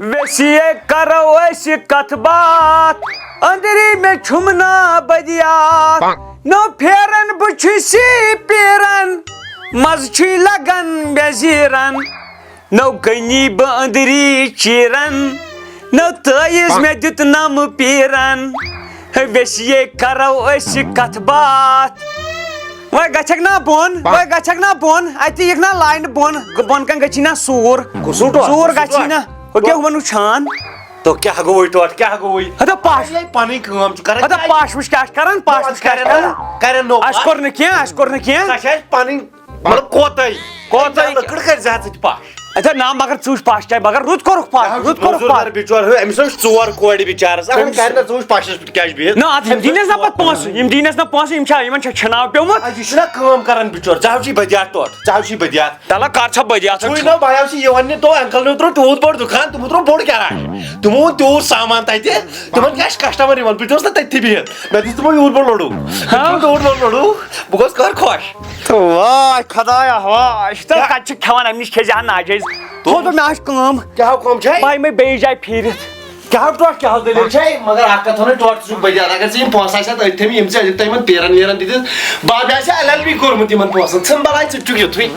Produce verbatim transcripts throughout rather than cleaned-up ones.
ویسیے کرو أسۍ کتھ باتھ، أنٛدری مےٚ چھُم نا بدیات۔ نو پھیرن بہٕ چھُسی پیرن، مزٕ چھُے لگان مےٚ زیرن۔ نو گٔنی بہٕ أنٛدری چیرن، نو تٲیٖز مےٚ دیُت نم پیرن۔ ہے ویسیے کرو أسۍ کتھ باتھ۔ وۄنۍ گژھکھ نا بۄن، وۄنۍ گژھکھ نا بۄن، اتہِ یِکھ نا لاینہٕ بۄن، بۄن کن گژھی نا سوٗر۔ قصوٗر ٹوٹھ، سوٗر قصوٗر گژھی ٹوٹھ۔ نا۔ ہُہ کیٛاہ ہُمن وٕچھان؟ تو کیٛاہ گوٚوُے ٹوٹھ، کیٛاہ گوٚوُے؟ ہتا پش۔ یہِ پنٕنۍ کٲم چھُ کران۔ ہتا پش وٕچھ کیٛاہ چھُ کران، پش وٕچھ کیٛاہ چھُ کران۔ کرن نو۔ اَسہِ کوٚر نہٕ کینٛہہ، اَسہِ کوٚر نہٕ کینٛہہ۔ سۄ چھِ اَسہِ پنٕنۍ، مطلب، کوتاہی۔ کوتاہی۔ لٔکٕر کٔرۍ زِ ہا ژٕ تہِ پش۔ اچھا، نا، مگر ژٕ وٕچھ پش کیٛاہ، مگر رُت کوٚرُکھ پش، رُت کوٚرُکھ پش۔ بِچور ہیوٚو، أمِس اوس ژور کورِ بِچارس۔ اَہَن، أمِس کرِ نہ ژٕ وٕچھ پشس پٮ۪ٹھ کیٛاہ چھُ بِہِتھ۔ نہ، اَدٕ یِم دِنَس نہ پتہٕ پونٛسہٕ، یِم دِنَس نہ پونٛسہٕ، یِم چھا، یِمن چھا چھِناو پیوٚمُت؟ اَدٕ یہِ چھُنہ کٲم کران بِچور، ژےٚ ہاو چھُے بدیات ٹوٹھ، ژےٚ ہاو چھُے بدیات۔ تَلہ کر چھا بدیات؟ چھُے نہ بایو سی یِوان نہِ تو انکل نیوٗ ترٛوو تیوٗت بوٚڑ دُکان، تِمو ترٛوو بوٚڑ گیراج، تِمو اوٚن تیوٗت سامان تَتہِ، تِمن کیٛاہ چھِ کسٹمر یِوان؟ بہٕ تہِ اوسُس نہ تٔتھی بِہِتھ، مےٚ دِژ تِمو یوٗت بوٚڑ لوڈو، ہاں۔ تیوٗت بوٚڑ لوڈو، بہٕ گوس کر خۄش۔ واے خدایا واے، یہِ چھُ تیٚلہِ کتہِ چھِ کھٮ۪وان، امہِ نِش کھیٚزِ ہا ناجٲیز۔ تھوٚو دوٚپ مےٚ آسہِ کٲم۔ کیٛاہ حُکم چھے؟ بہٕ یِمے بیٚیہِ جایہِ پھیٖرِتھ۔ کیٛاہ حُکم، کیٛاہ حظ دٔلیٖل چھے؟ مگر اکھ کتھ وَنَے، ٹوٹھ ژٕ چھُکھ بدیات۔ اگر ژےٚ یِم پونٛسہٕ آسہِ ہَتھ أتھۍ تھٲمٕتۍ، یِم ژےٚ دِتۍ تِمن پیرن ویرن دِتِتھ، بہٕ مےٚ آسہِ ہا ایل ایل بی کوٚرمُت یِمن پونٛسن۔ ژھٕن بلاے، ژٕ تہِ چھُکھ یُتھُے۔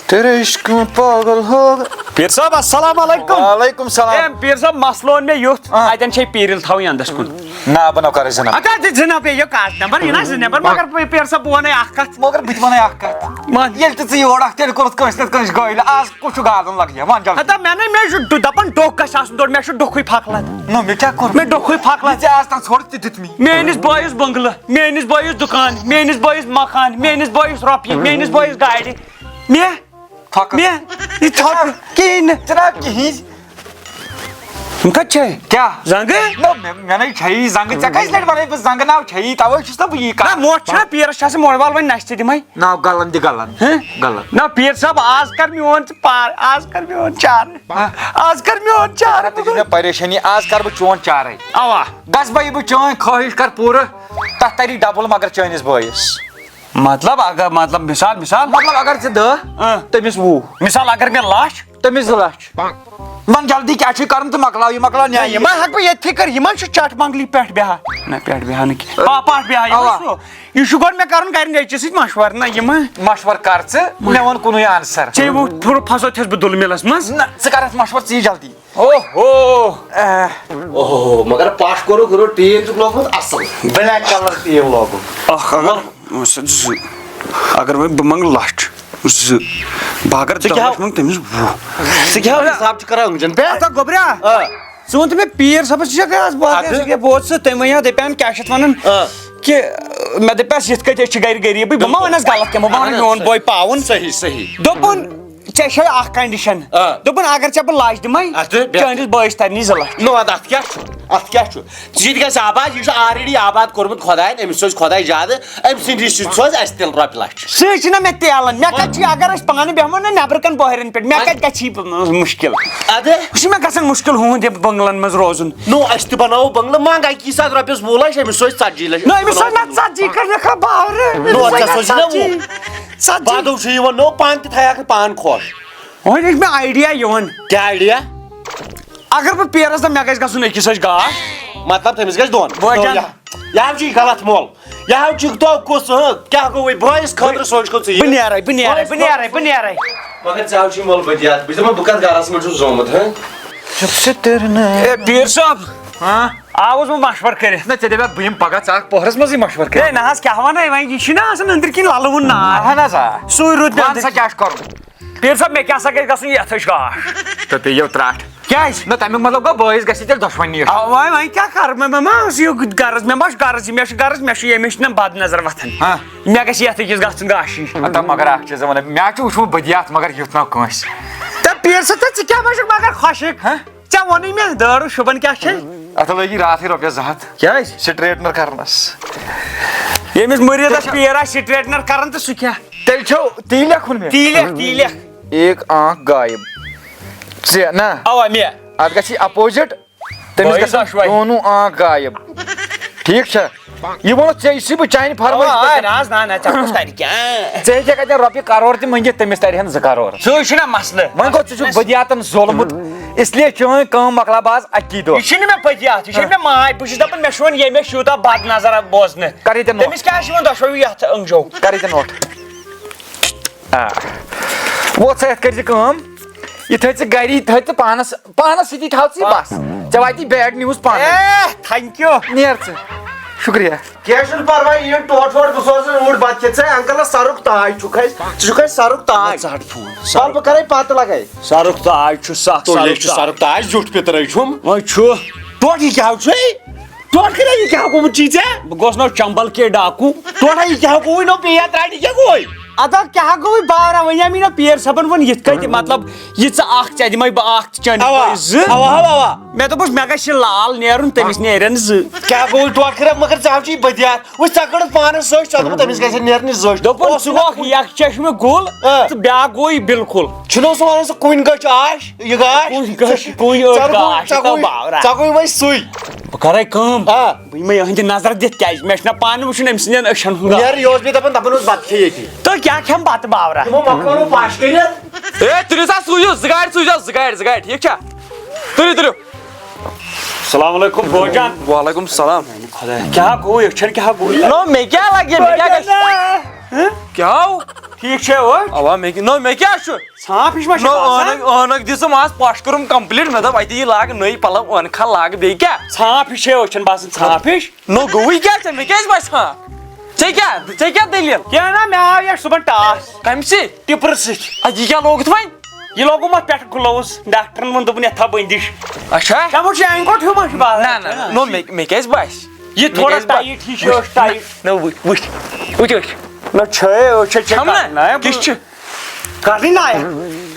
تیرے عشق میں پاگل ہو گیا۔ پیٖر صٲب، السلام علیکم۔ وعلیکم السلام۔ اے، پیٖر صٲب، مسلہٕ اوٚن مےٚ یُتھ، آ۔ اَتٮ۪ن چھے پیٖرِل تھاوٕنۍ اندس کُن۔ نہ، بہٕ نہ کرٕ زِنا۔ اَدٕ، اَدٕ زِنا پیٚیہِ یہِ کتھ نمبر، یہِ نہ زٕ نمبر، مگر پیٖر صٲب، بہٕ وَنَے اکھ کتھ۔ مگر بہٕ تہِ وَنَے اکھ کتھ۔ وَن۔ ییٚلہِ تہِ ژٕ یور اکھ تیٚلہِ کوٚرُتھ کٲنٛسہِ نَتہٕ کٲنٛسہِ گٲلۍ، آز کُس چھُ گادُن لگہِ؟ وَن جلدی۔ ہتا مےٚ نے، مےٚ چھُ ڈُ-، دَپان ڈوٚکھ گژھِ آسُن تورٕ، مےٚ چھُ ڈوٚکھُے پھۄکھ لد۔ نو، مےٚ کیٛاہ کوٚر؟ مےٚ ڈوٚکھُے پھۄکھ لد۔ ژےٚ آز تام ژھوٚرُتھ تہِ دیُت مےٚ۔ میٲنِس بٲیِس بنگلہٕ، میٲنِس بٲیِس دُکان، میٲنِس بٲیِس مکان، میٲنِس بٲیِس رۄپیہِ، میٲنِس بٲیِس گاڑِ۔ مےٚ، پھۄکہٕ۔ مےٚ، یہِ پھۄکہٕ کِہیٖنۍ نہٕ۔ جناب، کِہیٖنۍ۔ یِم کَتہِ چھے؟ کیٛاہ؟ زنٛگہٕ؟ نہ، مےٚ، مےٚ نے چھیی زنٛگہٕ۔ ژےٚ کٔژِ لٹہِ وَنے بہٕ زنٛگہٕ ناو چھیی؟ تَوَے چھُس نہ بہٕ یی نہ، کَران۔ موٹھ چھُنہ پیٖرَس چھِ آسان مول وال، وۄنۍ نَسہِ تہِ دِمَے۔ ناو گلن دِ گلن۔ ہہ؟ گلن۔ نہ، پیٖر صٲب، آز کر میون ژٕ پار، آز کر میون چارٕ۔ ہہ؟ آز کر میون چارٕ۔ ژٕ چھِ مےٚ پریشٲنی، آز کر بہٕ چون چارے۔ اوا۔ گژھ بہٕ یہِ بہٕ چٲنۍ خٲہِش کر پوٗرٕ، تَتھ تَری ڈبل مگر چٲنِس بٲیِس۔ مطلب، اگر، مطلب، مثال، مثال۔ مطلب، اگر ژٕ دَہ، اۭں۔ تٔمِس وُہ۔ مثال، اگر مےٚ لَچھ۔ تٔمِس زٕ لَچھ۔ وَن جلدی، کیٛاہ چھُے کَرُن تہٕ مۄکلاو یہِ، مۄکلاو نہ، نیٛاے۔ یہِ ما ہٮ۪کہٕ بہٕ ییٚتھی کٔرِتھ؟ یِمَن چھُ چٹ بنگلی پٮ۪ٹھ بیٚہان۔ نہ، پٮ۪ٹھ بیٚہان نہٕ کینٛہہ۔ پا-، پَتھ بیٚہان، یہِ اَوا۔ وٕچھ سُہ۔ یہِ چھُ گۄڈٕ مےٚ کَرُن گَرِ نیٚچِس سۭتۍ مَشوَرٕ۔ نہ، یہِ ما۔ مَشوَرٕ کَر ژٕ، مےٚ وَن کُنُے آنسَر۔ ژےٚ ووٚن، پھُرٕ پھَسو تھَس بہٕ دُل مِلَس منٛز۔ نہ، ژٕ کَر اَتھ مَشوَرٕ ژٕے جلدی۔ اوہ ہو۔ اوہ، مگر پَش کوٚرُکھ، ہُہ ٹیٖن چھُکھ لوگمُت اَصٕل۔ بلیک کلر ٹیٖن لوگُن۔ اَکھ اگر، زٕ۔ اگر وۄنۍ بہٕ منٛگہٕ لَچھ۔ زٕ۔ بہٕ اگر ژٕ دَہ کیٛاہ لَچھ منٛگہٕ تٔمِس وُہ۔ ژٕ کیٛاہ حِساب چھُ کران أنٛگجن پٮ۪ٹھ؟ ہتا گوٚبریا، آ۔ ژٕ وَن تہٕ مےٚ پیٖر صٲبَس نِش اَکھ آز باقٕے اَدٕ؟ اَسہِ کیٛاہ بوز ژٕ، تٔمۍ وَنیٛا دَپیٛان کیٛاہ چھِ اَتھ وَنان آ۔ کہِ مےٚ دَپیٛاس یِتھ کٔنۍ أسۍ چھِ گَرِ غریٖبٕے، بہٕ ما بِلکُل۔ وَنَس غلط کینٛہہ، بہٕ ما وَنہٕ اَہَن میون حظ، بوے پاوُن۔ صحیح، صحیح۔ دوٚپُن، ژےٚ چھے اَکھ کنڈیشن۔ آ۔ دوٚپُن، اگر ژےٚ بہٕ لَچھ دِمَے، اَدٕ بیٛاکھ؟ چٲنِس بٲیِس تَرِ نہٕ زٕ لَچھ۔ نو، اَدٕ اَتھ کیٛاہ چھُ؟ اَتھ کیٛاہ چھُ؟ ژٕ تہِ گژھِ آباد، یہِ چھُ already آباد کوٚرمُت خۄدایَن، أمِس سوزِ خۄداے زیادٕ، أمۍ سٕنٛدِ نِش سوزِ اَسہِ تیٚلہِ رۄپیہِ لَچھ۔ سُہ چھِنہ مےٚ تیلَن، مےٚ کَتہِ چھُ، اگر أسۍ پانہٕ بیٚہمو نہ نٮ۪برٕ کَنۍ بۄہرٮ۪ن پٮ۪ٹھ، مےٚ کَتہِ گژھِ یہِ مُشکِل؟ اَدٕ؟ یہِ چھُ مےٚ گژھان مُشکِل ہُہُنٛد یہِ بنٛگلَن منٛز روزُن۔ نو، أسۍ تہِ بَناوو بنٛگلہٕ، منٛگہٕ اَکی ساتہٕ رۄپیَس وُہ لَچھ، أمِس سوزِ ژَتجی لَچھ۔ نہ، أمِس سوزِ نہ ژَتجی، کَر مےٚ کھا باورٕ، أمِس نو، سوزِ ژےٚ نہ سوزِ نہ وُہ۔ ژَتجی۔ ژَتجی۔ وعدو چھُ یِوان، نو، پانہٕ تہِ تھایَکھ پانہٕ خۄش۔ وۄنۍ چھِ مےٚ idea یِوان۔ کیٛاہ idea؟ اگر بہٕ پیرس دَپہٕ مےٚ گژھِ گژھُن أکِس أچھ گاش۔ مطلب تٔمِس گژھِ دۄن۔ بٲے جان۔ نو، یہِ، یہِ حظ چھُ غلط مول۔ یہِ حظ چھُ تو کُس، ہہ، کیٛاہ گوٚو وۄنۍ؟ بٲیِس خٲطرٕ سونٛچکھو ژٕ یہِ۔ بہٕ نیرے، بہٕ نیرے، بہٕ نیرے، بہٕ نیرے۔ مگر ژےٚ حظ چھُے مول بدیات۔ بہٕ چھُس دَپان بہٕ کَتھ گَرَس منٛز چھُس زامُت، ہہ؟ چُپ سے تیرے نہ۔ اے پیٖر صٲب۔ ہاں؟ آوُس بہٕ مشورٕ کٔرِتھ۔ نہ، ژےٚ دَپیٛا بہٕ یِمہٕ پَگاہ ژٕ اَکھ پۄہرَس منٛزٕے مشورٕ کٔرِتھ۔ ہے نہ حظ، کیٛاہ وَنَے وۄنۍ، یہِ چھُنہ آسان أنٛدٕرۍ کِنۍ لَلہٕ وُن نار۔ اَہَن حظ آ۔ سُے روٗد مےٚ وَن أنٛدٕرۍ سا کِنۍ۔ کیٛاہ چھُ کَرُن؟ پیٖر صٲب، مےٚ کیٛاہ سا گژھِ گژھُن یَتھ أچھ گاش؟ تہٕ پیٚیو ترٛٹھ۔ کیٛازِ؟ نہ، تَمیُک مطلب گوٚو بٲیِس گژھِ تیٚلہِ دۄشوٕنی أچھ۔ اَوا، وۄنۍ کیٛاہ کَرٕ؟ مےٚ، مےٚ ما اوس یہِ غرض، مےٚ ما چھُ غرض یہِ، مےٚ چھُ غرض، مےٚ چھُ ییٚمِس چھِنہ بد نظر وۄتھان۔ ہاں۔ مےٚ گژھِ یَتھ أکِس گژھُن گاشی۔ ہتا مگر اَکھ چیٖز وَنہٕ، مےٚ چھُ وٕچھمُت بدیات مگر یُتھ نہ کٲنٛسہِ۔ تہٕ پیٖر صٲب، ژٕ، ژٕ کیٛاہ ما چھُکھ مگر خۄشِک؟ ہاں؟ ژےٚ ووٚنُے مےٚ، دٲرُ شُبَن کیٛاہ چھے؟ اَتھ لٲگی راتھٕے رۄپیَس زٕ ہَتھ۔ کیٛازِ؟ Straightener کَرنَس۔ ییٚمِس مُریٖدَس تیٚلہِ چھا؟ پیٖر آسہِ straightener کَران تہٕ سُہ کیٛاہ؟ تیٚلہِ چھو تی لیکھُن مےٚ؟ تی لیکھ، تی لیکھ۔ ایک آنکھ غائب۔ ژےٚ نا؟ اَوا، مےٚ۔ اَتھ گژھِ opposite۔ تٔمِس بٲیِس گژھن دۄشوَے۔ دونوں آنکھ غائب۔ ٹھیٖک چھا؟ یہِ ووٚنُتھ ژےٚ، یہِ چھُے بہٕ چانہِ فرمٲیش آ، پٮ۪ٹھ۔ نہ حظ، نہ، نہ، ژےٚ کُس تَرِ کینٛہہ۔ ژےٚ ہیٚکہِ اَتٮ۪ن رۄپیہِ کَرور تہِ مٔنٛگِتھ، تٔمِس تَرِ ہَن زٕ کَرور۔ سُے چھُنہ مسلہٕ۔ وۄنۍ گوٚو ژٕ چھُکھ بٔدیاتَن زولمُت، اس لیے چٲنۍ کٲم مۄکلاو بہٕ آز اَکی دۄہ۔ یہِ چھُنہٕ مےٚ بٔدیات، یہِ چھُنہٕ مےٚ ماے۔ بہٕ چھُس دَپان، مےٚ چھُ وۄنۍ ییٚمہِ شوٗتاہ بد نظر بوزنہٕ۔ کَر ییٚتٮ۪ن نوٹ۔ تٔمِس کیٛاہ چھُ یِوان دۄشوٕے یَتھ أنٛگجو؟ کَر ییٚتٮ۪ن نوٹ۔ آ۔ وۄتھ سا، یَتھ کٔرۍ زِ کٲم، یہِ تھٲے ژٕ گَری، یہِ تھٲے ژٕ پانَس، پانَس سۭتی تھاو ژٕ یہِ بَس۔ ژےٚ واتی bad news پانَے۔ A, thank you۔ نیر ژٕ۔ شُکریہ۔ کینٛہہ چھُنہٕ پرواے، یِن ٹوٹھ ووٹھ، بہٕ سوزٕ اوٗرۍ بَتہٕ کھٮ۪تھ ژےٚ۔ انکلس سرُک تاج چھُکھ اَسہِ، ژٕ چھُکھ اَسہِ سرُک تاج۔ ژٕ ہَٹ فون۔ وَلہٕ بہٕ کَرَے پَتہٕ لَگَے۔ سرُک تاج چھُ سَکھ، تُلے سرُک چھُ تاج۔ سرُک تاج، زیُٹھ پِترَے چھُم۔ وۄنۍ چھُ۔ ٹوٹھ یہِ کیٛاہ چھُے؟ ٹوٹھ کَرے یہِ کیٛاہ گوٚمُت چھُے ژےٚ؟ بہٕ گوس نو چمبل کے ڈاکو۔ ٹوٹھا یہِ کیٛاہ گوٚوُے نو پیٚیہِ اَتھ راٹہِ کیٛاہ گوٚوُے؟ ادا کیٛاہ گوٚوُے باورا؟ وۄنۍ ییٚمہِ نہ پیٖر صٲبن ووٚن یِتھ کٔنۍ تہِ، مطلب، یہِ ژٕ اکھ، ژےٚ دِمے بہٕ اکھ، ژٕ چٲنۍ اوا، دِمے زٕ۔ اوا، اوا، اوا۔ مےٚ دوٚپُس، مےٚ گژھِ یہِ لال نیرُن، تٔمِس نیرن زٕ۔ کیٛاہ گوٚو ٹوٹھ کٔرِتھ؟ مگر ژےٚ ہاو چھُے بدیار۔ وٕچھ، ژےٚ کٔڑٕتھ پانس زٔچھ، ژےٚ دوٚپُتھ تٔمِس گژھِ نیرنہِ زٔچھ۔ دوٚپُن، اوس ژٕ گوکھ یک چشمہٕ گُل، آ۔ تہٕ بیٛاکھ گوٚوُے بالکل۔ چھُنہٕ اوس وَنان سُہ کُنہِ گٔچھ آش، یہِ گاش۔ کُنہِ گٔچھ، کُنہِ ژےٚ أچھ گوٚو، گاش، ژےٚ تو گوٚو، باورا۔ ژےٚ گوٚو وۄنۍ سُے۔ بہٕ کَرَے کٲم۔ آ۔ بہٕ یِمَے یِہٕنٛدِ نظرِ دِتھ، کیٛازِ مےٚ چھُنہ پانہٕ وٕچھُن أمۍ سٕنٛدٮ۪ن أچھَن ہُنٛد۔ نیرٕ، یہِ اوس بیٚیہِ دَپان، دَپان اوس بَتہٕ کھے ییٚتی۔ تہٕ کیٛاہ کھٮ۪مہٕ بَتہٕ باورا؟ یِمو مۄکلٲو پَش کٔرِتھ۔ اے، تُلِو سا، سوٗزِو، زٕ گاڑِ سوٗزِو، زٕ گاڑِ، زٕ گاڑِ، ٹھیٖک چھا؟ تُلِو، تُلِو۔ السلام علیکم، بوجان۔ وعلیکم السلام۔ کیٛاہ گوٚو، أچھَن کیٛاہ گوٚو؟ نو، مےٚ کیٛاہ لَگہِ، مےٚ کیٛاہ گژھِ؟ ہہ؟ کیٛاہ ہو؟ ٹھیٖک چھے، اور؟ اوا، مےٚ کہِ-، نو، مےٚ کیٛاہ چھُ؟ ژھانٛپھ ہِش ما چھِ نو، باسان؟ عٲنک، عٲنک دِژٕم آز پَش کوٚرُم complete۔ مےٚ دوٚپ، اَتہِ یی لاگہٕ نٔے پَلو، عٲنکہ لاگہٕ بیٚیہِ کیٛاہ؟ ژھانٛپھ ہِش چھے أچھَن باسان، ژھانٛپھ ہِش۔ نو، گوٚوُے کیٛاہ ژےٚ؟ مےٚ کیٛازِ باسہِ ژھانٛپھ؟ ژےٚ کیٛاہ، ژےٚ کیٛاہ دٔلیٖل؟ کینٛہہ نہ، مےٚ آو یَتھ صُبحن ٹاس۔ کَمہِ سۭتۍ؟ ٹِپرٕ سۭتۍ۔ اَدٕ یہِ کیٛاہ لوگُتھ وۄنۍ؟ یہِ لوگُم اَتھ پٮ۪ٹھٕ gloves، ڈاکٹرَن ووٚن، دوٚپُن، یَتھ تھاو بٔنٛدِش۔ اچھا۔ ژےٚ ما چھُے اَنہِ گوٚٹ ہیوٗ ما چھُ باسان؟ نہ، نہ، نہ، نو، مےٚ، مےٚ کیٛازِ باسہِ؟ یہِ مےٚ تھوڑا کیٛازِ باسہِ؟ Tight ہِش، یہِ ٲس tight۔ نہ، وٕچھ، وٕچھ، وٕچھ، أچھ۔ نہ، چھے، أچھ چھے چھَم نہ؟ کَرٕنۍ، نہ، کِژھ چھِ؟ کَرٕنۍ نا۔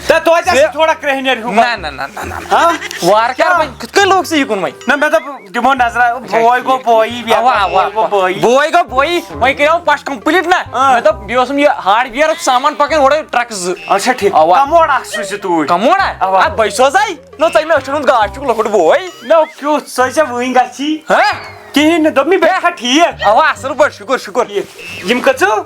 تہٕ توتہِ آسہِ ژےٚ تھوڑا کرٛیٚہنٮ۪ر ہیوٗ نہ، باسان۔ نہ، نہ، نہ، نہ، نہ۔ ہاں؟ وارٕ کارٕ کیٛاہ؟ وۄنۍ کِتھ کٔنۍ لوگ ژےٚ یہِ کُن وۄنۍ؟ نہ، مےٚ دوٚپ، تِمو نظرا، بوے گوٚو بویی، بے اوا، اوا، بوے گوٚو بویی۔ بوے گوٚو بویی، وۄنۍ کریو پش complete نہ۔ آ۔ مےٚ دوٚپ، بیٚیہِ اوسُم یہِ hardware سامان پکان اورے truck زٕ۔ اچھا، ٹھیٖک۔ اوا۔ کموڈ اکھ سوٗزِ توٗرۍ۔ کموڈ ہا؟ اوا۔ آ، بے سوزے۔ نو، ژےٚ مےٚ أچھن ہُنٛد گاش چھُکھ لۄکُٹ بوے۔ نو، کیُتھ، سۄ چھےٚ وٕنۍ گژھی۔ ہہ؟ کِہیٖنۍ نہٕ، دوٚپ مےٚ، بیٚیہِ چھا ٹھیٖک؟ اوا، اصٕل پٲٹھۍ، شُکُر، شُکُر۔ ٹھیٖک۔ یِم کٔژٕ؟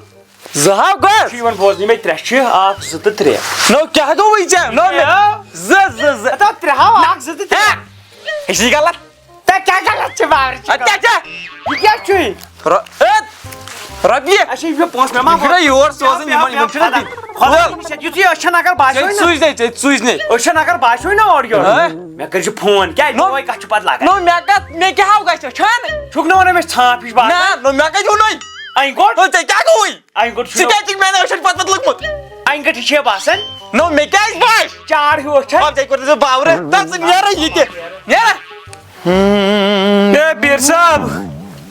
زٕ ہاو گوٚو؟ چھُ یِوان بوزنہٕ مےٚ ترٛےٚ چھِ، اکھ، زٕ تہٕ ترٛےٚ۔ نو، کیٛاہ گوٚوُے ژےٚ؟ نو، مےٚ ترٛےٚ ہاو۔ زٕ، زٕ، زٕ۔ ہتا ترٛےٚ ہاو، اکھ، زٕ تہٕ ترٛےٚ۔ ہے، یہِ چھِ غلط۔ تہ کیٛاہ غلط چھِ باورچی؟ اَدٕ کیٛاہ، کیٛاہ؟ یہِ کیٛاہ چھُے؟ رۄ-، اے، رۄپیہِ۔ اچھا، یہِ چھُ پونٛسہٕ مےٚ ما یہِ چھُنہ یور سوزُن، یِمن، یِمن چھُنہ دِنۍ۔ خۄدا وَل۔ نِش یُتھُے أچھن اگر باسیو ژےٚ نہ۔ سوٗزنے، ژےٚ سوٗزنے۔ أچھن اگر باسیو نہ اورٕ یورٕ۔ ہہ؟ مےٚ کٔرۍ زِ فون، کیٛازِ نو۔ بوے کَتھ چھُ پَتہٕ لاگان؟ نو، مےٚ کَتھ، مےٚ کیٛاہ ہاو گژھِ أچھن؟ چھُکھ نہٕ وَنان مےٚ چھِ ژھانٛپھ ہِش باسان؟ نہ، نو، مےٚ کَتہِ ووٚنُے؟ اَنہِ گوٚٹ؟ نو، ژےٚ کیٛاہ گوٚوُے؟ اَنہِ گوٚٹ ژٕ چھُنہٕ۔ کیٛازِ چھُکھ میٛانٮ۪ن أچھن پَتہٕ پَتہٕ لوٚگمُت؟ اَنہِ گٔٹہِ چھے باسان۔ نو، مےٚ کیٛازِ باسہِ؟ چار ہیوٗ أچھن۔ اَو، ژےٚ کوٚر ژٕ باورٕ۔ تَتھ ژٕ نیرٕ یہِ تہِ۔ نیرٕ۔ اے پیٖر صٲب،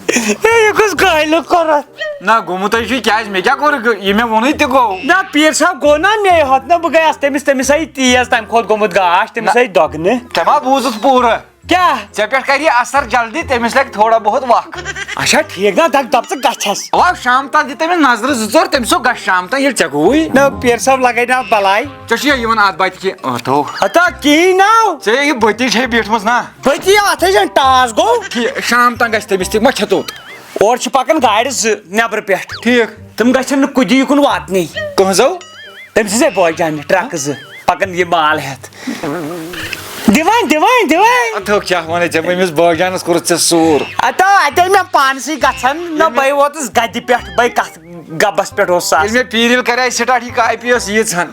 اے، یہِ کُس کالہِ کوٚر اَتھ؟ نہ، گوٚمُت ہے چھُ، کیٛازِ؟ مےٚ کیٛاہ کوٚر؟ یہِ مےٚ ووٚنُے تہِ گوٚو۔ نہ، پیٖر صٲب، گوٚو نہ مے ہوت نہ، بہٕ گٔیَس تٔمِس، تٔمِس آیہِ تیز، تَمہِ کھۄتہٕ گوٚمُت گاش، تٔمِس نہ۔ آیہِ دۄگنہٕ۔ ژےٚ ما بوٗزُتھ پوٗرٕ؟ کیٛاہ؟ ژےٚ پٮ۪ٹھ کَرِ یہِ اثر جلدی، تٔمِس لَگہِ تھوڑا بہت وَق۔ اچھا، ٹھیٖک، نہ، دَپ، دَپ ژٕ گژھٮ۪س۔ وَلہٕ شام تام دِ تٔمِس نظرٕ زٕ ژور، تٔمِس سُہ گژھِ شام تام، ییٚلہِ ژےٚ گوٚوُے۔ نہ، پیٖر صٲب لَگے نہ بَلاے۔ ژےٚ چھُ یہِ یِوان اَتھ بَتہِ کینٛہہ، اَتھ ہو۔ ہتا کِہیٖنۍ نہ۔ ژےٚ یہِ بٔتی چھے بیٖٹھمٕژ نہ۔ بٔتی، اَتھ ہے چھَنہٕ ٹاس گوٚو۔ ٹھیٖک، شام تام گژھِ تٔمِس تہِ، ما کھٮ۪تو؟ اورٕ چھِ پَکان گاڑِ زٕ نٮ۪برٕ پٮ۪ٹھ۔ ٹھیٖک۔ تِم گژھن نہٕ کُدی یُکُن واتنٕے۔ کٕہٕنٛزو؟ تٔمۍ سٕنٛزے بٲے جانہِ ٹرٛکہٕ زٕ پَکان یہِ مال ہٮ۪تھ۔ دِوان، دِوان، دِوان۔ اَتھ ہو کیٛاہ وَنَے ژےٚ، أمِس بٲے جانَس کوٚرُتھ ژےٚ سوٗر۔ اَتھ ہو، اَتہِ ہے مےٚ پانسٕے گژھان، نہ ییٚلہِ بَے ووتُس گَدِ پٮ۪ٹھ، بَے کَتھ گَبَس پٮ۪ٹھ اوس سُہ ییٚلہِ آسان۔ مےٚ پیٖرِل کَرے سِٹاٹ، یہِ کاپی ٲس ییٖژ ہَن۔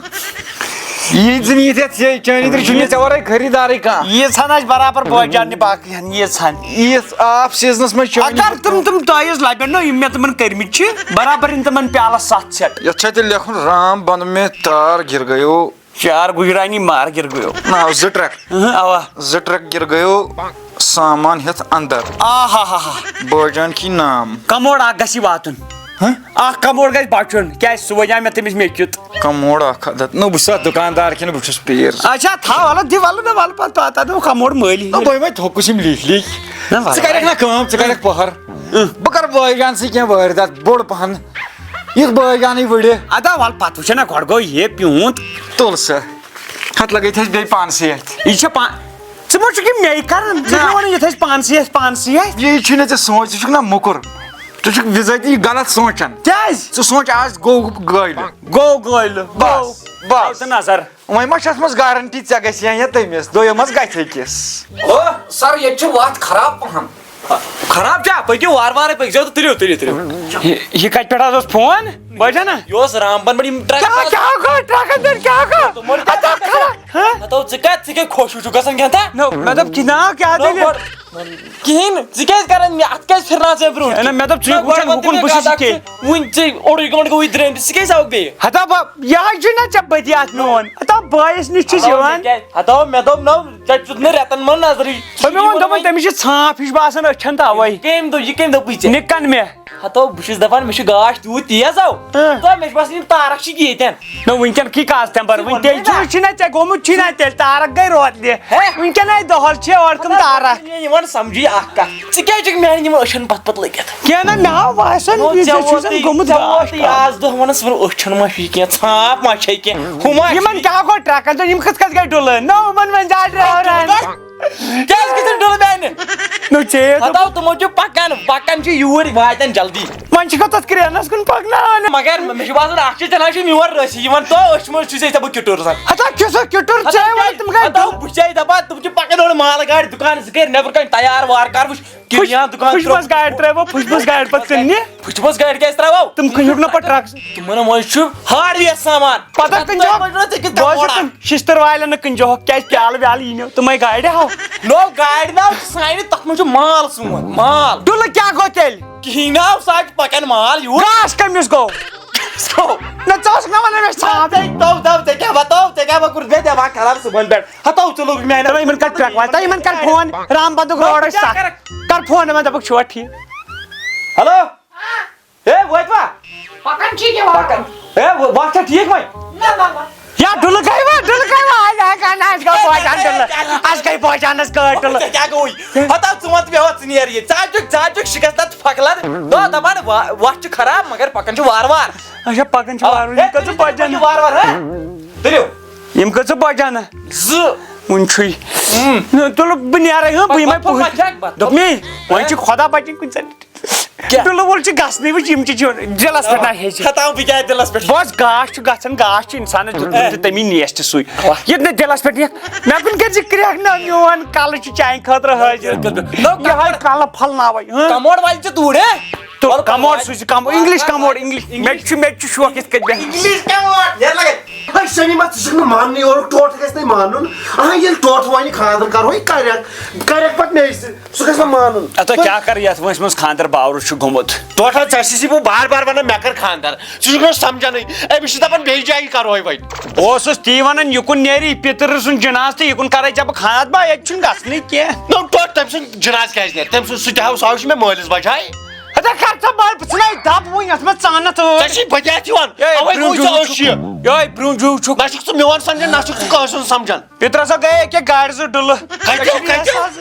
ییٖژ نہٕ ییٖتیٛاہ ژےٚ، چٲنی تہِ چھُنہٕ مےٚ ژےٚ وَرٲے خریٖدارٕے کانٛہہ۔ ییٖژ ہَن آسہِ برابر بٲے جان نہِ باقٕے ہَن، ییٖژ ہَن۔ یِژھ آف سیٖزنَس منٛز چھِ اگر تِم، تِم تٲویٖز لَبن نہ، یِم مےٚ تِمَن کٔرمٕتۍ چھِ، برابر یِن تِمَن پیالَس سَتھ سیٹ۔ یَتھ چھا تیٚلہِ لیکھُن، رام بن میں تار گر گیو۔ چار گجرانی مار گر گیو۔ نہ، زٕ ٹرٛک۔ اہن، اوا۔ زٕ ٹرٛک گر گیو سامان ہٮ۪تھ اندر۔ آ ہا ہا ہا۔ بٲے جان کی نام۔ کموڈ اکھ گژھِ واتُن۔ ہہ؟ اکھ کموڈ گژھِ بچُن، کیازِ سُہ ونیو مےٚ تٔمِس مےٚ کیُت۔ کموڈ اکھ ہا، دپ، نہ، بہٕ چھُس اتھ دُکاندار کِنہٕ بہٕ چھُس پیٖر؟ اچھا، تھاو، ولہٕ دِ، ولہٕ نہ، ولہٕ پتہٕ، پتہٕ دِمو کموڈ مٔلۍ۔ نہ، بہٕ وۄنۍ تھوٚکُس یِم لیکھۍ لیکھۍ۔ نہ، ولہٕ۔ ژٕ کرکھ نہ کٲم، ژٕ کرکھ پہر۔ اۭں۔ بہٕ کرٕ بٲے جان سۭتۍ کینٛہہ وٲرۍ دتھ بوٚڑ پہن۔ یُتھ بٲے جانٕے وٕڑِ۔ ادا ول پتہٕ وٕچھو نہ، گۄڈٕ گوٚو یہِ پیوٗنت۔ تُل سا۔ ہتہٕ لگٲے تھٲوِس بیٚیہِ پانسٕے اتھِ۔ یہِ چھےٚ پا-، ژٕ ما چھُکھ یہِ مے کران؟ ژٕ چھُکھ نہ۔ نہ ونان یہِ تھٲوِس پانسٕے اتھِ، پانسٕے اتھِ۔ یہِ چھُے نہٕ ژےٚ سونٛچ، ژٕ چھُکھ نہ موٚکُر۔ ژٕ چھُکھ بِذٲتی غلط سونٛچان۔ کیٛازِ؟ ژٕ سونٛچ، آز گوٚو گٲلہِ۔ گوٚو گٲلہِ۔ بس، گوٚو۔ بس۔ تھاو ژٕ نظر۔ وۄنۍ ما چھِ اَتھ منٛز گارنٹی ژےٚ گژھِ یا، یا تٔمِس؟ دوٚیو منٛز گژھِ أکِس۔ او سر، ییٚتہِ چھِ وَتھ خراب پَہَم۔ خراب چھا؟ پٔکِو وارٕ وارٕ پٔکۍزیو تہٕ تُلِو، تُلِو، تُلِو۔ یہِ، یہِ کَتہِ پٮ۪ٹھ حظ اوس فون؟ بوزان نا؟ یہِ اوس رام بن بڑی ٹرک کیٛاہ، حظ۔ کیٛاہ گوٚو؟ ٹرکن دِن کیٛاہ گوٚو؟ تِمن کیٛاہ اَتھ آو خراب۔ ہہ؟ ہتو، ژٕ کتھ، ژٕ کیٛاہ خۄش چھُکھ گژھان کینٛہہ تہ؟ نو، مےٚ دوٚپ کہِ نا، کیٛاہ نو، دٔلیٖل؟ گۄڈٕ کِہیٖنۍ نہٕ، ژٕ کیٛازِ کران مےٚ اَتھ کیٛازِ پھِرناو ژٕ مےٚ برٛونٛٹھ؟ ہے نہ، مےٚ دوٚپ ژٕ نہ، وٕچھان گۄڈٕ ووٚن ہُکُن تٔمۍ بہٕ چھُس یہِ مےٚ کیٛاہ؟ کَتھ اَکھ، وٕنہِ ژےٚ اوٚڑُے گٲنٛٹہٕ گوٚوُے درٛٲمتِس، ژٕ کیٛازِ آوُکھ بیٚیہِ؟ ہتا بہ-، یہِ حظ چھُ نہ ژےٚ بدی اَتھ میون۔ ہتا بٲیِس نِش چھُس ہتا یِوان۔ مےٚ کیٛازِ؟ ہتا مےٚ دوٚپ نو، ژےٚ دیُت نہٕ رٮ۪تن منٛز نظرٕے۔ ہے مےٚ ووٚن دوٚپُن تٔمِس چھِ ژھانٛپھ ہِش باسان أچھن تَوَے۔ کٔمۍ دوٚپ، یہِ کٔمۍ دوٚپُے ژےٚ؟ نِکن مےٚ۔ ہتو، بہٕ چھُس دپان، مےٚ چھُ گاش تیوٗت تیز، او۔ ہہ۔ تو مےٚ چھُ باسان، یِم تارک چھِ ییٚتٮ۪ن۔ نہ، وٕنکٮ۪ن کی کاز تمبر؟ ژٕ وٕنہِ وَن تیٚلہِ مےٚ نا۔ چھُے نہ ژےٚ گوٚمُت، چھُے نہ تیٚلہِ تارک گٔے روتلہِ۔ ہے؟ وٕنکٮ۪ن آے دۄہل چھِ اورٕ تِم ہتو، تارک۔ مےٚ یِوان سمجھی اکھ کتھ، ژٕ کیٛازِ چھُکھ میانٮ۪ن یِمن أچھن پتھ پتھ لٔگِتھ؟ کینٛہہ نہ، مےٚ ہا باسان، نو، یہِ ژےٚ چھُے زن ووتُے، گوٚمُت ژےٚ گاش ووتُے کم۔ آز دۄہ ونس، ژٕ وَن أچھن ما چھُے کینٛہہ، ژھانٛپھ ما چھے کینٛہہ، ہُہ ما چھُے یِمن کینٛہہ۔ کیٛاہ گوٚو ٹرکن تہٕ یِم کِتھ کٔنۍ گٔے ڈُلہٕ؟ نہ، یِمن ؤنۍ زیادٕ ڈرایورن۔ کیٛازِ گژھن ڈُلہٕ میانہِ؟ نو ژےٚ یے دوٚپ۔ ہتاو، تِمو چھُ پکان، پکان چھِ یوٗرۍ، واتن جلدی۔ وۄنۍ چھِ گژھان تتھ کرینس کُن پکناوان۔ مگر مےٚ چھُ باسان، اکھ چھِ ژےٚ نہ چھُے میون رٲسی یِوان، تو أچھ منٛز چھُے ژےٚ بہٕ کِٹُر زن۔ ہتا کیُتھ سا کِٹُر ژےٚ ووٚن تِم گٔے ہتاو، بہٕ چھے دپان، تِم چھِ پکان اورٕ مال گاڑِ دُکان زٕ کٔرۍ نٮ۪بر کَنہِ تیار وارٕ کارٕ، وٕچھ کِریان دُکان پھُش ترٛوو۔ پھُش گاڑِ ترٲوو، پھُش پھُش گاڑِ پتہٕ کٕننہِ۔ پھُچمٕژ گاڑِ کیٛازِ ترٛاوو؟ تِم کٕنیُکھ نہ پتہٕ ٹرک۔ تِمن منٛز چھُ ہارویر سامان۔ پتہٕ کٕنہِ زیوکھ۔ بہٕ چھُس تِم شِشتٕر والٮ۪ن نہٕ کٕنہِ زیوکھ، کیٛازِ پیالہٕ ویالہٕ یی نہٕ تِمے گاڑِ ہاو۔ نو گاڑِ ناو چھِ سانہِ، تتھ منٛز چھُ مال سون، مال۔ ڈُلہٕ کیٛاہ گوٚو تیٚلہِ؟ کِہیٖنۍ ناو، سُہ حظ چھُ پکان مال یوٗر۔ گاش کٔمِس گوٚو؟ گوٚو۔ نہ ژٕ اوسُکھ نہ ونان مےٚ چھِ ژھانٛپھ۔ ژےٚ دو دو، ژےٚ کیٛاہ بتاو، ژےٚ کیٛاہ مہ کوٚرُتھ مےٚ دٮ۪ماغ خراب صُبحن پٮ۪ٹھ؟ ہتو ژٕ لوٚگُکھ میانہِ۔ دَپان یِمن کر ٹرک وال، دَپان یِمن کر فون، رام بندُک روڈ ٲسۍ ژےٚ سکھ۔ کیٛاہ کرکھ؟ کر فون یِمن، دَپُکھ چھُوا ٹھیٖک؟ ہیلو۔ ہے، وٲتوا؟ پکان چھی کہِ وارٕ؟ پکان۔ ہے، وۄ-، وَتھ چھا ٹھیٖک وۄنۍ؟ نہ، نہ، نہ۔ یا ڈُلہٕ گٔے وۄنۍ، ڈُلہٕ گٔے وۄنۍ، آے، آے، آے، نہ، اَسہِ گوٚو بٲجان ڈُلہٕ۔ اَسہِ گٔے بٲجانَس گٲڑۍ ڈُلہٕ۔ ژےٚ کیٛاہ گوٚوُے؟ ہتا ژٕ وَن تہٕ مےٚ، ہو، ژٕ نیر یہِ۔ ژٕ حظ چھُکھ، ژٕ حظ چھُکھ شِکَست تہٕ پھۄکہٕ لَد۔ دَپان، وا-، وَتھ چھُ خراب، مگر پَکان چھُ وارٕ وارٕ۔ اچھا، پَکان چھُ آ، وارٕ وارٕ۔ ہے، یِم کٔژ ژٕ بَجہِ چھُکھ پَکان؟ وارٕ وارٕ، ہا؟ تُلِو۔ یِم کٔژ بَجہِ اَنہٕ؟ زٕ۔ وُنہِ چھُے۔ اۭں۔ نہ، تُلہٕ بہٕ نیرَے، ہا، بہٕ یِمَے بَتہٕ پھوٚل پوٗرۍ۔ ما کھٮ۪کھ؟ دوٚپمَے، وۄنۍ چھِ خۄدا بَچِنۍ کُنہِ ساتہٕ۔ کیٛاہ؟ ڈُلہٕ وول چھُ گژھنٕے، وٕچھ، یِم تہِ چھِ دِلَس پٮ۪ٹھ نہ ہیٚچھِ۔ ہَتاو بہٕ کیٛاہ دِلَس پٮ۪ٹھ؟ بَس، گاش چھُ گژھان، گاش چھُ اِنسانَس دیُتمُت اے۔ تہٕ تَمی نیس تہِ سُے۔ اَوا۔ ییٚتہِ نہٕ دِلَس پٮ۪ٹھ نِکھ، مےٚ کُن کٔرۍ زِ کرٛٮ۪کھ نہ، میون کَلہٕ چھُ چانہِ خٲطرٕ حٲضِر۔ بِلکُل، بِلکُل۔ نو، یِہوٚے کَموڈ۔ کَلہٕ پھۄلناوَے، ہٕنٛہ؟ کَموڈ والہِ ژٕ توٗرۍ، ہے؟ تہٕ وَلہٕ کَموڈ کَموڈ۔ سوٗزِ کَموڈ، اِنٛگلِش کَموڈ، اِنٛگلِش۔ مےٚ تہِ چھُ، مےٚ تہِ چھُ شوق یِتھ کٔنۍ بیٚہنَس۔ اِنٛگلِش کَموڈ، نیرٕ لَگے۔ ہے شمیٖما، ژٕ چھُکھ نہٕ ماننٕے، اورُک ٹوٹھ گژھِ نہٕ مانُن۔ اہا، ییٚلہِ ٹوٹھ وَنہِ خانٛدر کَرہوے، کَرٮ۪کھ، کَرٮ۪کھ پَتہٕ مےٚ سۭتۍ۔ سُہ گژھِ نہٕ مانُن۔ اَدٕ کیٛاہ کَرٕ، یَتھ وٲنٛسہِ منٛز خانٛدر باورٕ چھُ گوٚمُت۔ ٹوٹھا، ژےٚ چھُسی بہٕ بار بار وَنان، مےٚ کَر خانٛدر۔ ژٕ چھُکھ نہٕ سَمجھانٕے۔ أمِس چھِ دَپان، بیٚیہِ جایہِ کَرہوے وۄنۍ۔ بہٕ اوسُس تی وَنان، یہِ کُن نیرِ یہِ پِتٕر سُنٛد جِناز تہٕ یہِ کُن کَرَے ژےٚ بہٕ خانٛدر۔ با، ییٚتہِ چھُنہٕ گژھنٕے کینٛہہ۔ نو ٹوٹھ، تٔمۍ سُنٛد جِناز کیٛازِ نیرِ؟ تٔمۍ سُنٛد، سُہ تہِ ہاو، سُہ ہاو چھُ مےٚ مٲلِس بَجایہِ۔ ہتا کر ژٕ بنٛد، بہٕ ژھٕنَے دَب وٕنۍ یَتھ منٛز ژانَتھ ٲٹھ۔ ژےٚ چھِی بٔدیاتھ یِوان؟ یے اَوَے برٛونٛہہ گوٚو یہِ جوٗ ژےٚ چھُکھ، أچھ یہِ۔ یے برٛونٛہہ جوٗ چھُکھ۔ نہ چھُکھ ژٕ میون سَمجھان، نہ چھُکھ ژٕ کٲنٛسہِ ہُنٛد سَمجھان۔ پِترَس ہا گٔیے أکیٛاہ گاڑِ زٕ ڈُلہٕ۔ کَتہِ، کَتہِ،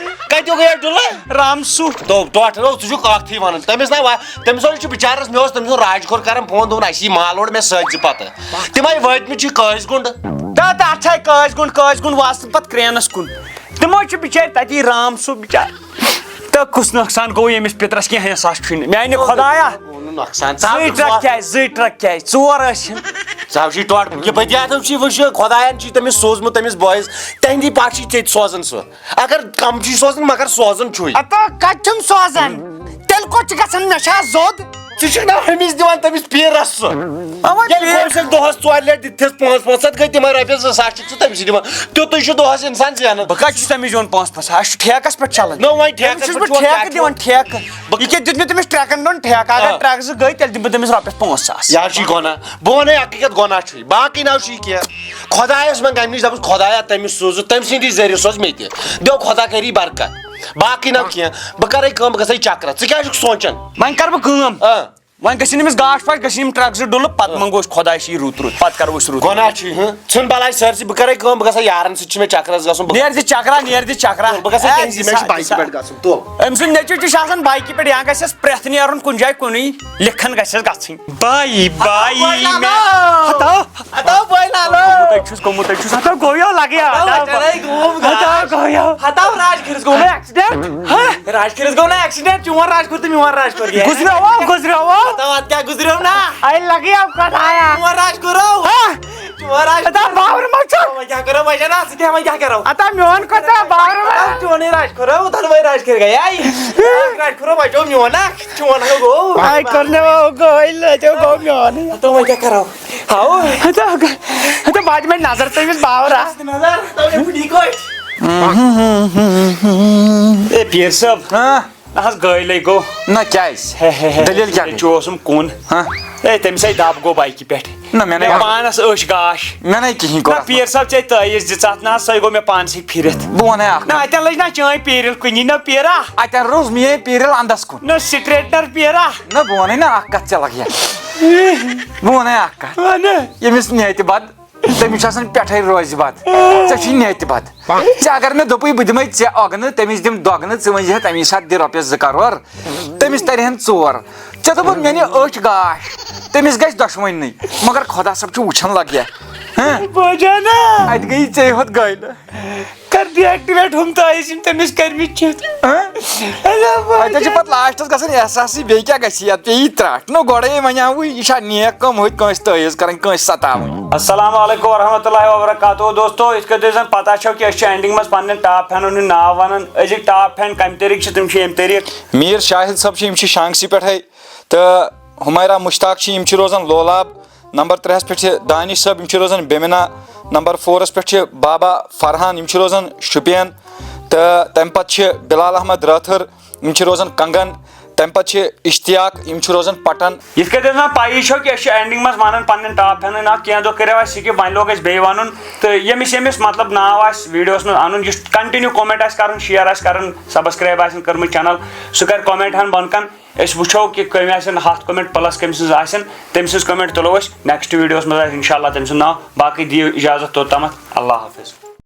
کَتہِ ہو گٔیے ڈُلہٕ؟ رامسو۔ تو ڈۄٹھ، تو ژٕ چھُکھ اَکھتٕے وَنان۔ تٔمِس نہ وا-، تٔمِس حظ چھُ بِچارَس، مےٚ اوس تٔمۍ سُنٛد راج کھور کَران فون، دوٚپُن، اَسہِ یی مال اورٕ، مےٚ سۭتۍ زِ پَتہٕ۔ تِم آیہِ وٲتمٕتۍ چھِ قٲضۍ گُنٛڈ۔ تہٕ تَتھ چھِ قٲضۍ گُنٛڈ، قٲضۍ گُنٛڈ وَسُن پَتہٕ کرٛینَس کُن۔ تِمو چھِ بِچٲرۍ تَتی رامسو بِچار۔ تہٕ کُس نۄقصان گوٚو ییٚمِس پِترَس؟ کینٛہہ احساس چھُے نہٕ۔ میٛانہِ خۄدایا، گوٚو نہٕ نۄقصان۔ ژٕ زٕے ہاو ٹرٛک ژٕ کیٛازِ؟ زٕے ٹرٛک کیٛازِ؟ ژور ٲسِن۔ ژٕ ہاو چھُے ٹوٹھ۔ یہِ بٔدیاتھو چھُے وٕچھ، خۄدایَن چھُے تٔمِس سوٗزمُت، تٔمِس بٲیِس۔ تِہِنٛدی پَتھ چھُے ژےٚ تہِ سوزان سُہ۔ اگر کَم چھُے سوزان، مگر سوزان چھُے۔ اَتہ کَتہِ چھُم سوزان؟ تیٚلہِ کوٚت چھُ گژھان؟ مےٚ چھا زوٚد؟ ژٕ چھُکھ نا ہُمِس دِوان تٔمِس پیٖرَس سُہ؟ اَوَے ییٚلہِ پیٖر۔ کٔمۍ سٕنٛدۍ دۄہَس ژورِ لَٹہِ دِتِس پانٛژھ پانٛژھ ہَتھ گٔے، تِمَے رۄپیَس زٕ ساس چھُکھ ژٕ تٔمۍ سٕے دِوان۔ تیُتُے چھُ دۄہَس اِنسان زینان۔ بہٕ کَتہِ چھُس تٔمِس دِوان پانٛژھ پانٛژھ ہَتھ؟ اَسہِ چھُ ٹھیکَس پٮ۪ٹھ چَلان۔ نو وۄنۍ تٔمِس ٹھیکَس چھُس پٮ۪ٹھ بہٕ چھُوا ٹھیکہٕ کیٛاہ دِوان، چھُوا؟ ٹھیکہٕ۔ بہٕ یہِ کیٛاہ دیُت مےٚ تٔمِس ٹرٛکَن دۄن ٹھیکہٕ؟ اگر آ۔ ٹرٛک زٕ گٔے، تیٚلہِ دِمہٕ بہٕ تٔمِس رۄپیَس پانٛژھ ساس۔ یہِ حظ چھُے گۄناہ۔ بہٕ وَنَے اَکٕے کَتھ، گۄناہ چھُے۔ باقٕے نہ حظ چھُے کینٛہہ۔ خۄدایَس منٛگ اَمہِ نِش، دَپُس، خۄدایا، تٔمِس سوٗزُتھ، تٔمۍ سٕنٛدی ذٔریعہٕ سوز مےٚ تہِ۔ دیو خۄدا کٔری برکت۔ باقٕے نہ کینٛہہ۔ بہٕ کَرَے کٲم، بہٕ گژھَے چکرَس۔ ژٕ کیٛاہ چھُکھ سونٛچان؟ وۄنۍ کَرٕ بہٕ کٲم۔ آ۔ وۄنۍ گژھن أمِس گاش واش، گژھن یِم ٹرٛک زٕ ڈُلہٕ، پتہٕ منٛگو أسۍ خۄداے سٕے رُت رُت، پتہٕ کرو أسۍ رُت۔ گۄناہ چھُ یہِ، ہہ؟ ژھٕن بلاے سٲرسٕے، بہٕ کرے کٲم، بہٕ گژھٕ ہا یارن سۭتۍ، چھُ مےٚ چکرس گژھُن، بہٕ نیر زِ چکرا، نیر زِ چکرا۔ بہٕ گژھٕ ہا اے، تٔمِس، مےٚ چھُ زِسا، بایکہِ زِسا۔ پٮ۪ٹھ گژھُن، تُل۔ أمۍ سُنٛد نیٚچوٗ تہِ چھُ آسان بایکہِ پٮ۪ٹھ، یا گژھٮ۪س پرٛٮ۪تھ نیرُن کُنہِ جایہِ کُنُے، لِکھن گژھٮ۪س گژھٕنۍ۔ بائی، بائی، میں ہتاو۔ ہتاو بٲے لالو۔ گوٚمُت چھُس، گوٚمُت چھُس، ہتاو گوٚو یو لگیا، ہتاو ہتاو۔ بچانے گوٚو ہتاو گاش۔ گوٚو یو۔ ہتاو راج کھیرس گوٚو نا ایکسیڈنٹ۔ ہہ؟ راج کھیرس گوٚو نا ایکسیڈنٹ، چون راج کھور تہٕ میون راج کھور گٔے۔ گُزریو، گُزریو۔ ہتاو اتھ کیٛاہ گُزریو نا؟ اے لگیا خدایا۔ میون راج کھورو۔ ہہ؟ میون راج اتا باور ما چھُ؟ وۄنۍ کیٛاہ کرو، وۄنۍ چھےٚ نا سۭتۍ، وۄنۍ کیٛاہ کرو؟ اتا میون کھۄتہٕ باور ما چھُ؟ چونُے راج کھورو، تنہٕ وۄنۍ راج کھور گٔے۔ اے، راج کھورو، وۄنۍ چھو میون اکھ، چون اکھ گوٚو۔ اے کرنے وا گوٚو، اے لٔجو گوٚو میون۔ تہٕ وۄنۍ کیٛاہ کرو؟ ہاو۔ ہتا، ہتا بعد میں نظر تٔمِس باورا۔ نظر، تَوَے پھُٹی کوٚٹھۍ۔ اے پیٖر صٲب۔ ہاں۔ نہ حظ، گٲلۍ گوٚو۔ نہ کیٛازِ؟ ہے، ہے، ہے، دٔلیٖل کیٛاہ گٔے؟ ییٚتہِ اوسُم کُن۔ ہاں۔ ہے، تٔمِس ہے دب گوٚو بایکہِ پٮ۪ٹھ۔ نہ، مےٚ نَے مےٚ اَکھ پانَس أچھ گاش۔ مےٚ نَے کِہیٖنۍ کوٚر نہ، اَتھ پیٖر منٛز۔ صٲب ژےٚ تٲیٖز دِژ اَتھ، نہ حظ، سۄے گوٚو مےٚ پانسٕے پھِرِتھ۔ بہٕ وَنَے اَکھ نہ، کَتھ۔ اَتٮ۪ن لٔج نہ چٲنۍ پیٖرِل کُنی نہ پیٖرا۔ اَتٮ۪ن روٗز میٛٲنۍ پیٖرِل اَندَس کُن۔ نہ سٹریٹنر پیٖرا۔ نہ، بہٕ وَنَے نہ اَکھ کَتھ ژےٚ لَگہِ۔ بہٕ وَنَے اَکھ کَتھ۔ وَنہٕ۔ ییٚمِس نیتہِ بَد تٔمِس چھُ آسان پٮ۪ٹھَے روزِ بَد۔ ژےٚ چھُے نیتہِ بَد۔ ژےٚ اگر مےٚ دوٚپُے بہٕ دِمَے ژےٚ اۄگنہٕ، تٔمِس دِم دۄگنہٕ، ژٕ ؤنۍ زِہا تَمی ساتہٕ دِ رۄپیَس زٕ کَرور، تٔمِس تَرِہَن ژور۔ ژےٚ دوٚپُتھ مےٚ نہِ أچھ گاش، تٔمِس گژھِ دۄشوٕنی، مگر خۄدا صٲب چھُ وٕچھان لَگہِ۔ ہہ؟ بوجانا۔ اَتہِ گٔیی ژےٚ ہوت گٲلۍ۔ کر ڈی ایکٹیویٹ ہُم تٲیٖز یِم تٔمِس کٔرمٕتۍ چھِ۔ ہہ؟ اَتہِ چھِ پَتہٕ لاسٹَس گژھان احساسٕے، بیٚیہِ کیٛاہ گژھِ یَتھ، پیٚیہِ ترٛٹھ۔ نہ، گۄڈَے وَنیٛاوُے، یہِ چھا نیک کٲم، ہُتہِ کٲنٛسہِ تٲیٖز کَرٕنۍ، کٲنٛسہِ سَتاوٕنۍ۔ السلام علیکم ورحمۃ اللہ وبرکاتہ۔ دوستو، یِتھ کٔنۍ تۄہہِ زَن پَتہ چھو کہِ أسۍ چھِ اینڈِنٛگ منٛز پَنٕنٮ۪ن ٹاپ فینَن ہُنٛد ناو وَنان۔ أزِکۍ ٹاپ فین کَمہِ طریٖقہٕ چھِ؟ تِم چھِ ییٚمہِ طریٖقہٕ۔ میٖر شاہد صٲب چھِ، یِم چھِ شانٛگسہِ پٮ۪ٹھَے، تہٕ حمیرا مشتاق چھِ، یِم چھِ روزان لولاب۔ نمبر ترٛےٚ ہَس پٮ۪ٹھ چھِ دانش صٲب، یِم چھِ روزان بیمنا۔ نمبر فورَس پٮ۪ٹھ چھِ بابا فرحان، یِم چھِ روزان شُپین۔ تہٕ تَمہِ پَتہٕ چھِ بلال احمد رٲتھٕر، یِم چھِ روزان کنگن۔ تَمہِ پَتہٕ چھِ اشتیاق، یِم چھِ روزان پٹن۔ یِتھ کٔنۍ تۄہہِ زَن پَیی چھو کہِ أسۍ چھِ اینڈِنگ منٛز وَنان پَنٕنٮ۪ن ٹاپ فینٕے ناو۔ کینٛہہ دۄہ کٔرِو اَسہِ سِکِپ، وۄنۍ لوگ اَسہِ بیٚیہِ وَنُن۔ تہٕ ییٚمِس ییٚمِس مطلب ناو آسہِ ویٖڈیوَس منٛز اَنُن، یُس کنٹِنیو کومینٹ آسہِ کَرُن، شیئر آسہِ کَرُن، سبسکرایب آسن کٔرمٕتۍ چینل، سُہ کَرِ کومینٹ ہن بۄن کَن۔ أسۍ وٕچھو کہِ کٔمۍ آسن ہَتھ کومینٹ پلس کٔمۍ سٕنٛز آسن، تٔمۍ سٕنٛز کومینٹ تُلو أسۍ نیکسٹ ویڈیوس منٛز آسہِ انشاءاللہ تٔمۍ سُنٛد ناو۔ باقٕے دِیِو اجازت توٚتامتھ، اللہ حافظ۔